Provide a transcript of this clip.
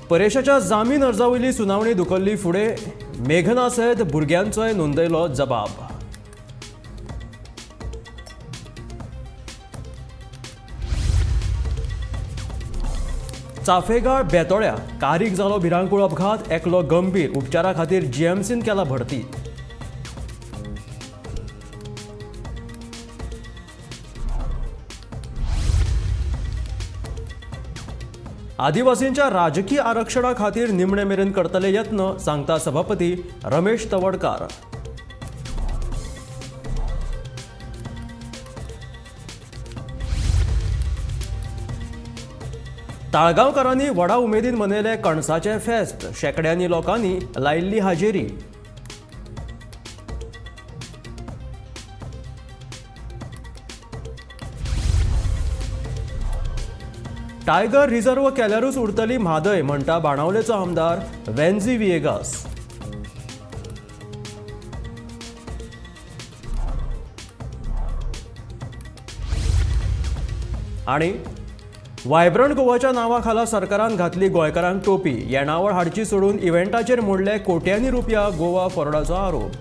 परेशाच्या जामीन अर्जावयली सुनावणी धुकल्ली फुडें, मेघना सयत भुरग्यांचोय नोंदयलो जबाब. चाफेगाळ बेतोड्या कारीक जालो भिरांकूळ अपघात, एकलो गंभीर, उपचारा खातीर जीएमसीन केला भरती. आदिवासींच्या राजकीय आरक्षणा खातीर निमणे मेरेन करतले यत्न, सांगता सभापती रमेश तवडकार. ताळगांवकारांनी व्हडा उमेदीन मनयले कणसाचें फेस्त, शेंकड्यांनी लोकांनी लायिल्ली हाजेरी. टायगर रिझर्व्ह केल्यारूच उरतली म्हादय, म्हणटा बाणावलेचो आमदार वेन्झी व्हिएगास. आनी वायब्रंट गोवाच्या नांवा खाला सरकारान घातली गोंयकारांक टोपी, येणावळ हाडची सोडून इव्हेंटाचेर मोडले कोट्यांनी रुपया, गोवा फॉरवर्डाचो आरोप.